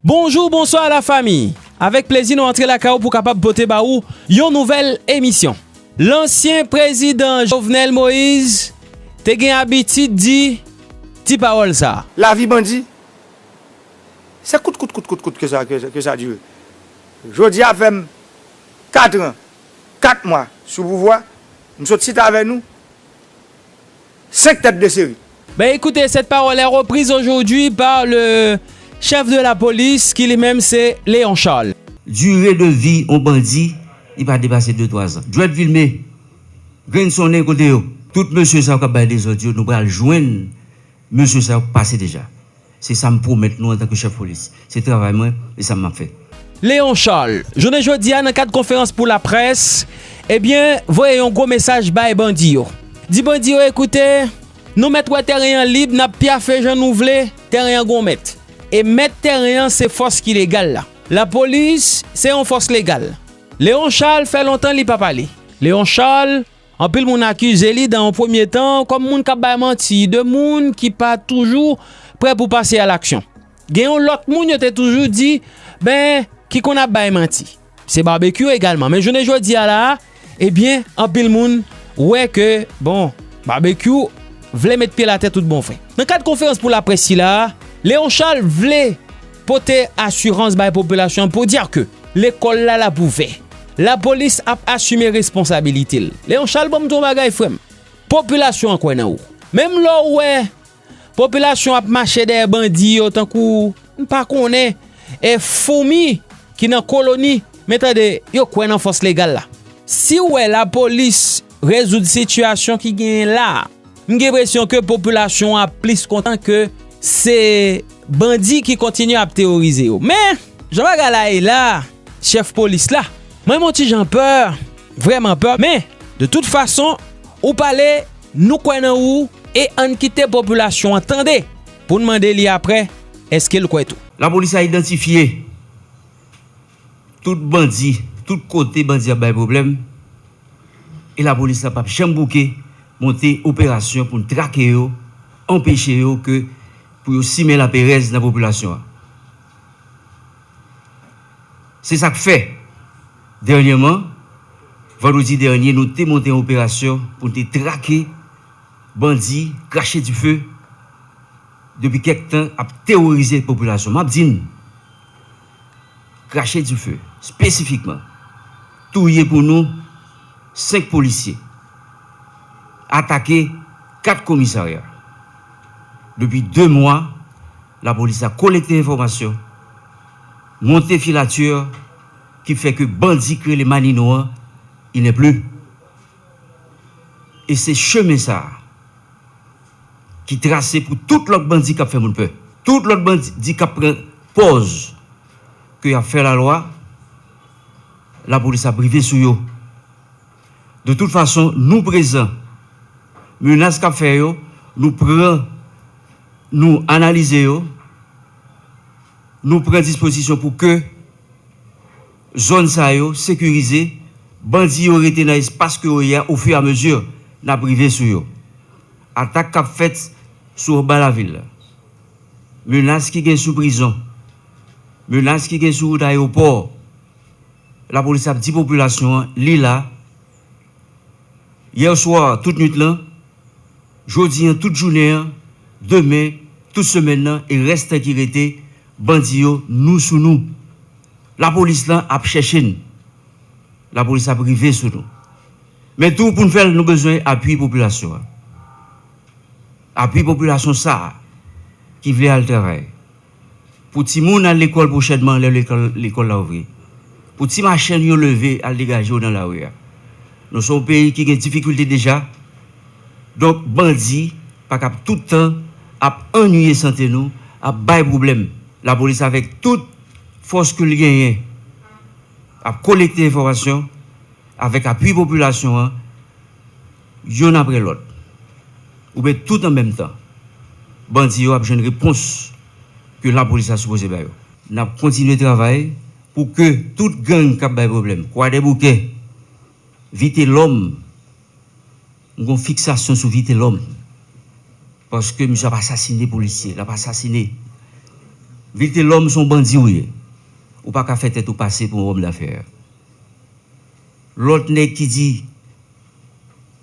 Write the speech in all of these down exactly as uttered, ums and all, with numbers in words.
Bonjou, bonswa lafanmi. Avèk plezi nou antre lakay ou pou kapab pote ba ou yon nouvèl emisyon. Lansyen prezidan Jovenel Moïse te gen abitid di ti pawòl sa a. Lavi bandi, se kout, kout, kout, kout, kout ke sa, ke, ke sa dire. Jodi a fè m kat an, kat mwa sou pouvwa, m sot chita avè nou, senk tèt de seri. Ben écoutez, cette parole est reprise aujourd'hui par le chef de la police, ki li menm se Léon Charles. Dire de vi yon bandi, li pa depase de twa zan. Djwèt Vilme, grenn sonnen kote yo. Tout mesye sa yo k ap bay dezòd yo, nou pral jwenn mesye sa yo k pase deja. Se sa m pwomèt nou antanke chèf polis. Se travay mwen, e sa m ap fè. Léon Charles, jounen jodi a nan kad konferans pou laprès, ebyen, voye yon gwo mesaj bay bandi yo. Di bandi yo, ekoute, nou mèt wè tèren an lib, n ap pyafe jan nou vle, tèren an gon mèt. E mèt tèren an se fòs ki legal la. Lapolis se yon fòs legal. Léon Charles fè lontan li pa pale. Léon Charles, anpil moun akize li dan yon premye tan kòm moun k ap bay manti, de moun ki pa toujou prè pou pase a laksyon. Gen yon lòt moun yo te toujou di, ben, ki konn ap bay manti. Se Babekyou egalman. Men jounen jodi a la a, ebyen, anpil moun wè ke, bon, Babekyou vle met pye l atè tout bon vre. Nan kad konferans pou laprès sila a, Léon Charles vle pote asirans bay popilasyon an pou di ke lekòl la l ap ouvè. Lapolis ap asime responsabilite l. Léon Charles, ban m di w yon bagay, frè m. Popilasyon an kwè nan ou. Menm lè w wè popilasyon ap mache dèyè bandi yo tankou, m pa konnen, e foumi ki nan koloni, men tande, yo kwè nan fòs legal la. Si w wè lapolis rezoud sitiyasyon ki genyen la a, m gen enpresyon ke popilasyon an ap plis kontan ke se bandi ki kontinye ap teworize yo. Men, jan bagay la ye la, chèf polis la, mwen m on ti jan pè, vrèman pè, men, de tout fason, ou pale, nou kwè nan ou, e ann kite popilasyon an tande, pou n mande li aprè, èske l kwè tou. Lapolis a idantifye tout bandi, tout kote bandi ap bay pwoblèm, e lapolis la p ap janm bouke monte operasyon pou n trake yo, anpeche yo ke pou yo simen laperèz nan popilasyon an. Se sa k fè, dènyèman, vandredi dènye, nou te monte yon operasyon pou n te trake bandi krache dife depi kèk tan ap teworize popilasyon. M ap di n, krache dife, espesifikman, touye pou nou senk polisye, atake kat komisarya. Depi de mwa, lapolis la kolekte enfòmasyon, monte filatè ki fè ke bandi k rele Manino an, il n'est plus. E se chemen sa a ki trase pou tout lòt bandi k ap fè moun pè. Tout lòt bandi k ap pran pòz ke y ap fè lalwa, lapolis ap rive sou yo. De tout fason, nou prezan. Menas k ap fè yo, nou pran, nou analize yo, nou pran dispozisyon pou ke zòn sa yo sekirize, bandi yo rete nan espas ke yo ye a, ofiramezi n ap rive sou yo. Atak k ap fèt sou anba lavil la, menas ki gen sou prizon, menas ki gen sou wout ayewopò, lapolis ap di popilasyon an li la. Yè swa, tout nwit lan, jodi an, tout jounen an, demen, tout semèn nan e rès tan ki rete, bandi yo, nou sou nou. Lapolis lan ap chèche n. Lapolis ap rive sou nou. Men tou, pou n fè l, nou bezwen apui popilasyon an. Apui popilasyon sa a ki vle al travay. Pou timoun al lekòl pwochènman lè lekòl, lekòl la ouvri. Pou ti machann yo leve al degaje yo nan lari a. Nou se yon peyi ki gen difikilte deja. Donk, bandi pa kab tout tan ap annuiye sante nou, ap bay pwoblèm. Lapolis avèk tout fòs ke l genyen ap kolekte enfòmasyon avèk apui popilasyon an, yonn apre lòt, oubyen tout an menm tan, bandi yo ap jwenn repons ke lapolis la sipoze ba yo. N ap kontinye travay pou ke tout gang k ap bay pwoblèm, Kwadèboukè, Vitelòm, m gon fiksasyon sou Vitelòm, paske misye ap asasine polisye, l ap asasine Vitelòm se yon bandi ou ye. Ou pa ka fè tèt ou pase pou yon òm dafè. Lòt nèg ki di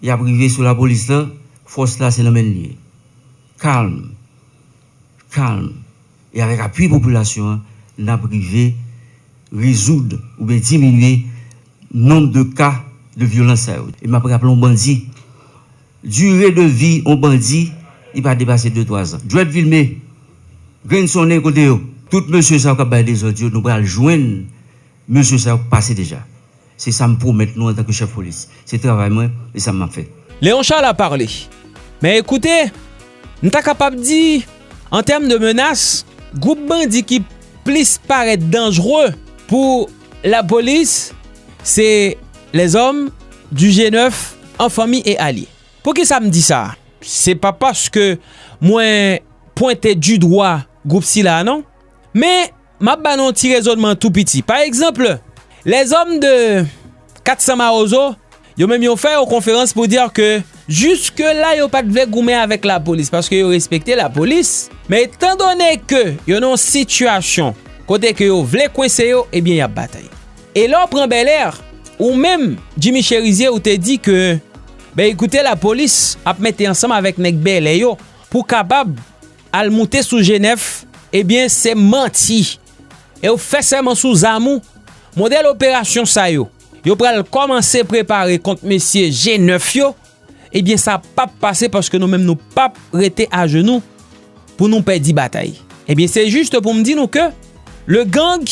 y ap rive sou lapolis lan, fòs la se nan men l li ye. Kalm. Kalm. E avèk apui popilasyon an, n ap rive rezoud oubyen diminye nonb de ka de vyolans sa yo. E m ap raple yon bandi, dire de vi yon bandi, li pa depase de twa zan. Djwèt Vilme, grenn sonnen kote yo? Tout mesye sa yo k ap bay dezòd yo, nou pral jwenn mesye sa yo k pase deja. Se sa m pwomèt nou antanke chèf polis. Se travay mwen, e sa m ap fè. Léon Charles a parlé. Men ekoute, m ta kapab di, an tèm de menas, gwoup bandi ki plis parèt danjre pou lapolis, se lèzòm du G nèf, an fanmi e alye. Poukisa m di sa? Se pa paske mwen pwente du dwa gwoup sila a non. Men, m ap ba nou yon ti rezònman tou piti. Pa egzanp, lèzòm de kat san Mawozo, yo menm yo fè yon konferans pou di ke jiske la yo pa t vle goumen avèk lapolis paske yo respekte lapolis. Men etandone ke yo nan yon sitiyasyon kote ke yo vle kwense yo, ebyen y ap batay. E lè w pran Bèlè, ou menm, Jimmy Chérizier, ou te di ke, ben ekoute, lapolis ap mete ansanm avèk nèg Bèlè yo pou kapab al moute sou G nèf, ebyen se manti. E w fè sèman sou zam ou. Modèl operasyon sa yo, yo pral kòmanse prepare kont mesye G nèf yo, ebyen sa p ap pase paske nou menm nou p ap rete ajenou pou nou pèdi batay. Ebyen se jis pou m di nou ke le gang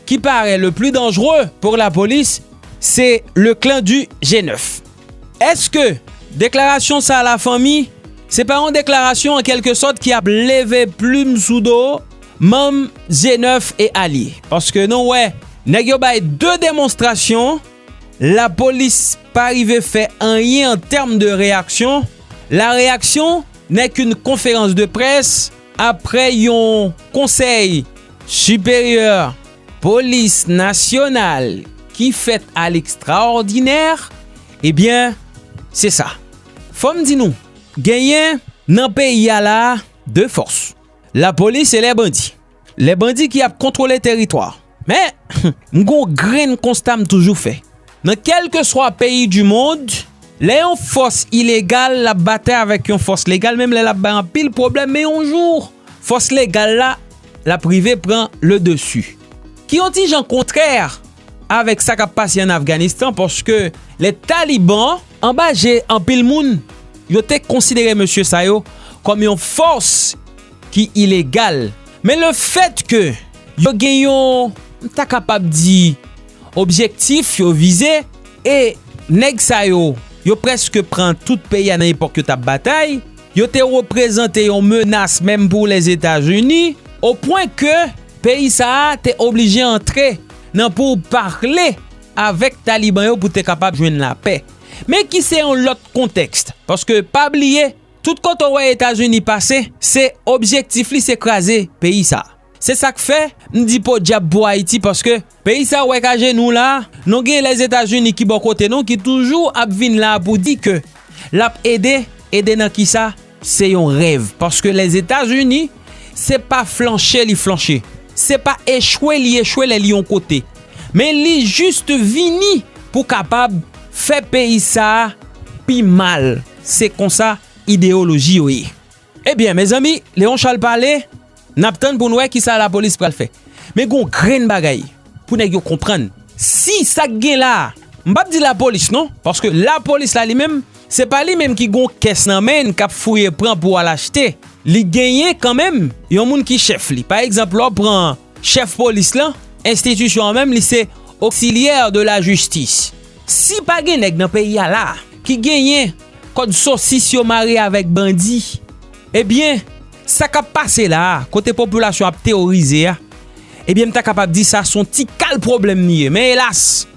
ki parèt le pli danjre pou lapolis, se le clan du G nèf. Èske deklarasyon sa a, lafanmi, se pa yon deklarasyon an kèlke sòt ki ap leve plim sou do manm G nèf e alye? Paske nou wè, nèg yo bay de demonstrasyon, lapolis pa rive fè anyen an tèm de reyaksyon. La réaction n'est qu'une conférence de presse après yon konsèy siperyè polis nasyonal ki fèt a lekstraòdinè, ebyen, se sa. Fò m di nou, genyen nan peyi a la de fòs. Lapolis e lè bandi. Lè bandi ki ap kontwole teritwa. Men, m gon grenn konsta m toujou fè. Nan kèlkeswa peyi du mond, lè yon fòs ilegal l ap batay avèk yon fòs legal, menm lè l ap bay anpil pwoblèm, men yon jou, fòs legal la, l ap rive pran le dessus. Ki yon ti jan kontrè avèk sa k ap pase an Afganistan, paske lè Taliban anba je anpil moun, yo te konsidere mesye sa yo kòm yon fòs ki ilegal. Men lefètke yo gen yon, m ta kapab di, objektif yo vize, e nèg sa yo, yo prèske pran tout peyi a nan epòk yo t ap batay, yo te reprezante yon menas menm pou Lèzetazini, o pwen ke peyi sa a te oblije antre nan pourparlers avèk Taliban yo pou te kapab jwenn lapè. Men ki se yon lòt kontèks, paske pa bliye, tout kote w wè Etazini pase, se objektif li se kraze peyi sa a. Se sa k fè m di podyab pou Ayiti, paske peyi sa w wè k ajenou la, nou gen Lèzetazini ki bò kote nou, ki toujou ap vin la pou di ke l ap ede, ede nan kisa? Se yon rèv, paske Lèzetazini, se pa flanche li flanche, se pa echwe li echwe lè li yon kote, men li jis vini pou kapab fè peyi sa a pi mal. Se konsa ideyoloji yo ye. Ebyen, mezanmi, Léon Charles pale, n ap tann pou n wè kisa lapolis pral fè. Men gon grenn bagay pou nèg yo konprann. Si sa k gen la a, m p ap di lapolis non, paske lapolis la li menm, se pa li menm ki gon kès nan men l k ap fouye pran pou al achte. Li genyen kanmenm yon moun ki chèf li. Pa egzanp, lè w pran chèf polis lan, enstitisyon an menm, li se auxiliaire de la justice. Si pa gen nèg nan peyi a la a ki genyen kòd sosis yo mare avèk bandi, ebyen, sa k ap pase la a, kote popilasyon ap teworize a, ebyen, m ta kapab di sa se yon ti kal pwoblèm li ye. Men elas,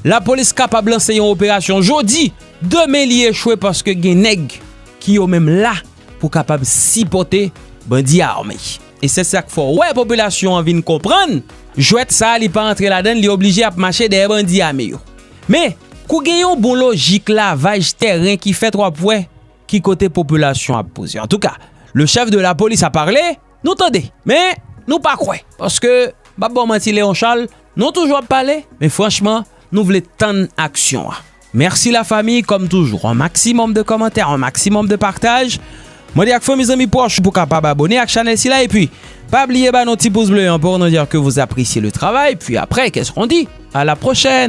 lapolis kapab lanse yon operasyon jodi, demen li echwe paske gen nèg ki yo menm la pou kapab sipòte bandi ame. E se sa k fè w wè popilasyon an vin konprann jwèt sa a, li pa antre ladan l, li oblije ap mache dèyè bandi ame yo. Men, kou gen yon bon lojik lavaj tèren ki fèt, w ap wè ki kote popilasyon ap poze. Antouka, le chef de la police a parlé, nou tande. Men, Nou pa kwè. Paske, m p ap ba w manti, Leon Charles, nou toujou ap pale, men franchman, nou vle tann aksyon an. Mèsi la fami, comme toujours, un maximum de commentaires, un maximum de partage. Mwen di ak fanmi, zanmi pwòch pou kapab abone ak chanèl sila epi pa bliye ba nou ti pous ble an pour nous dire que vous appréciez le travail. Puis après, qu'est-ce qu'on dit? À la prochaine.